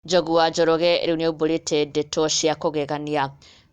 Njogu wa Njoroge rĩu nĩaumbũrĩte ndeto cia kũgegania.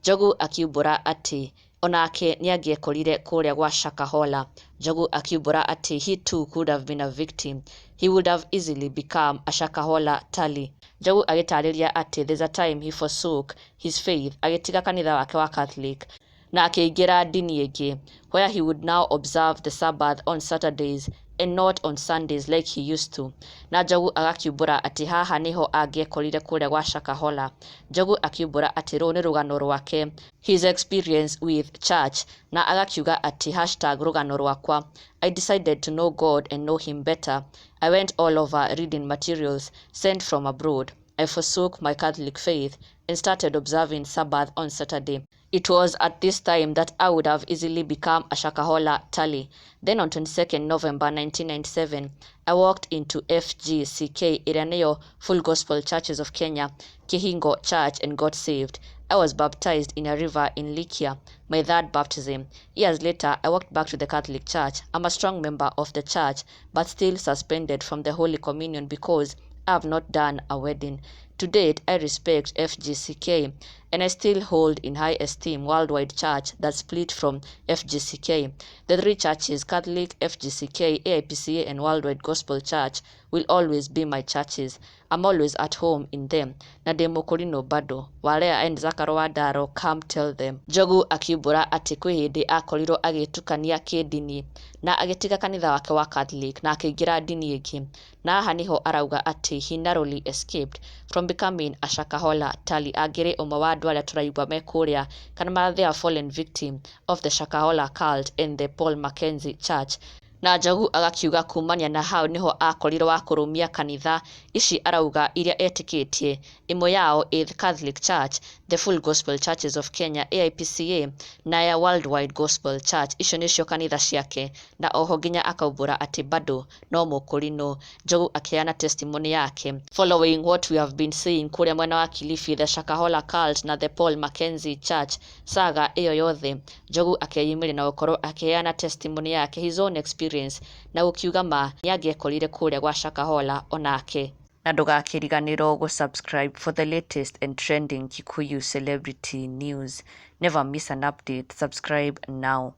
Njogu akiumbũra atĩ onake nĩangĩekorire kũrĩa gwa Shakahola. Njogu akiumbũra atĩ he too could have been a victim. He would have easily become a Shakahola tally. Njogu agĩtarĩria atĩ there's a time he forsook his faith, agĩtiga kanitha wake wa Catholic na akĩingĩra ndini ĩngĩ, where he would now observe the Sabbath on Saturdays and not on Sundays like he used to. Na Njogu agakiumbũra atĩ haha nĩho angĩekorire kũrĩa gwa Shakahola. Njogu akiumbũra atĩ rũrũ nĩ rũgano rwake, his experience with church, na agakiuga atĩ #rũgano rwakwa. I decided to know God and know him better. I went all over reading materials sent from abroad. I forsook my Catholic faith and started observing Sabbath on Saturday. It was at this time that I would have easily become a Shakahola tally. Then on 22nd November 1997, I walked into FGCK, ĩrĩa nĩyo Full Gospel Churches of Kenya, Kihingo Church, and got saved. I was baptized in a river in Likia, my third baptism. Years later, I walked back to the Catholic Church. I'm a strong member of the church, but still suspended from the Holy Communion because I have not done a wedding. To date, I respect FGCK and I still hold in high esteem Worldwide Church that split from FGCK. The three churches, Catholic, FGCK, AIPCA, and Worldwide Gospel Church, will always be my churches. I'm always at home in them. Na ndĩ mũkũrinũ bado. Walea and Zakaro Wandaro, come tell them. Njogu akiumbũra atĩ kwĩ hĩndĩ akorirwo agĩtukania kĩndini na agĩtiga kanitha wake wa Catholic na akĩingĩra ndini ĩngĩ, na haha nĩho arauga atĩ he narrowly escaped from becoming a Shakahola tally. Angĩrĩ ũmwe wa andũ arĩa tũraigua me kũrĩa kana ma they are fallen victim of the Shakahola cult and the Paul Mackenzie Church. Na Njogu agakiuga kumania na hau niho akorirwo wa kũrũmia kanitha ici arauga iria etĩkĩtie, ĩmwe yao ĩ the Catholic Church, the Full Gospel Churches of Kenya, AIPCA, na ya Worldwide Gospel Church. Icio nĩcio kanitha ciake, na oho nginya akaumbũra atĩ bado no mũkũrinũ. Njogu akĩheana testimony yake following what we have been seeing kũrĩa mwena wa Kilifi, the Shakahola cult na the Paul Mackenzie Church saga ĩyo yothe. Njogu akeyumĩria na gũkorwo akĩheana testimony yake, his own experience, na gũkiuga ma nĩangĩekorire kũrĩa gwa Shakahola onake. Na ndũgakĩriganĩrwo gũ-subscribe for the latest and trending Kikuyu celebrity news. Never miss an update. Subscribe now.